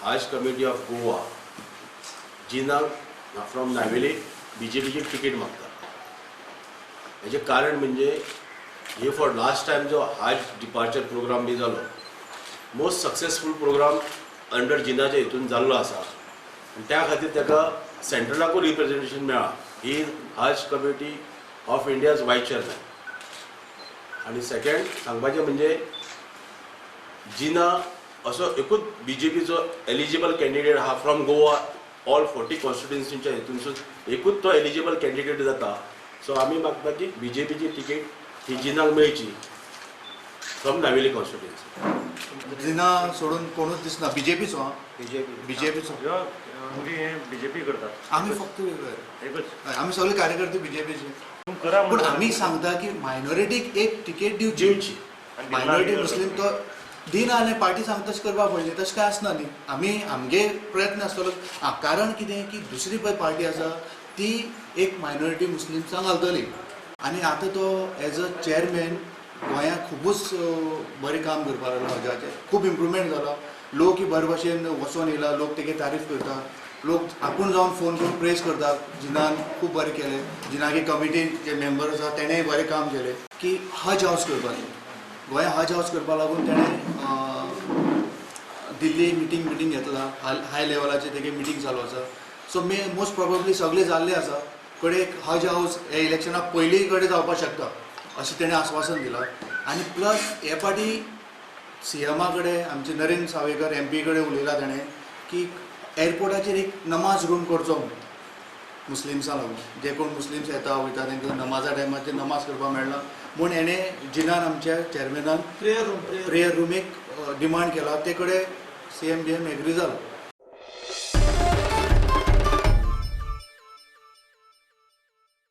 Haj committee of Goa जिनाक from Navelim बीजेपीची ticket मागता. हेजें कारण म्हणजे हे फॉर लास्ट टायम जो हाज डिपार्चर प्रोग्राम बी जालो, मोस्ट सक्सेसफूल प्रोग्राम अंडर जिनाच्या हितून जाल्लो आसा आनी त्या खातीर ताका सेंट्रलाकूय रिप्रेझेंटेशन मेळ्ळां. He Haj Committee of India's vice chairman. आनी सेकंड सांगपाचें म्हणजे जिना असो एकूच बीजेपीचो एलिजिबल कॅन्डिडेट आहा फ्रॉम गोवा. ऑल 40 कॉन्स्टिट्युन्सीच्या हितूनसून एकूच तो एलिजिबल कॅन्डिडेट जाता. सो आमी मागता की बीजेपीची तिकीट ही जिनाक मेळची फ्रॉम नावेली कॉन्स्टिट्युन्सी. जिना सोडून कोणूच दिसना बीजेपीचो. बीजेपी. बीजेपीचो. म्हणजे हे बीजेपी करतात. आमी फक्त वेगळे. एकच. आमी सगळे कार्यकर्ते बीजेपीचे. पूण करा. पूण आमी सांगता की मायनॉरिटीक एक तिकेट दिवची. दिवची. मायनॉरिटी मुस्लीम तो दिना आनी पार्टी सांगता तशें करपाक पडलें, तशें कांय आसना न्ही. आमी आमगे प्रयत्न आसतलो. आं, कारण कितें की दुसरी पळय पार्टी आसा ती एक मायनॉरिटी मुस्लिम्सांक घालतली. आनी आतां तो एज अ चेअरमॅन गोंयांत खुबूच बरें काम करपाक लागला. हजाचें खूब इम्प्रुवमेंट जाला. लोकय बरे भशेन वचोन येयला, लोक तेगे तारीफ करता, लोक आपूण जावन फोन करून प्रेज करता, जिनान खूब बरें केलें, जिनागे कमिटीन जे मेंबर आसा तेणेय बरें काम केलें की हज हावस करपाचें, गोंया हज हावस करपा लागून तेणें दिल्ली मिटींग मिटींग घेतला. हाय लेवलाचेर तेगे मिटींग चालू आसा. सो मे मोस्ट प्रोबेबली सगळें जाल्लें आसा कडेन हज हावस हे इलेक्शना पयलीं कडेन जावपाक शकता अशें तेणें आस्वासन दिलां. आनी प्लस हे फावटी सीएमा कडेन, आमचे नरेंद्र सावयकर एमपी कडेन उलयला तेणें की एअरपोर्टाचेर एक नमाज रूम करचो म्हणून मुस्लिम्सां लागून. जे कोण मुस्लिम्स येता वयता तांकां नमाजा टायमाचेर नमाज करपाक मेळना म्हूण हेणें जिनान, आमच्या चेअरमॅनान प्रेयर रूम. प्रेयर रूम एक डिमांड केला. ते कडेन सीएम बी एम एग्री जालो.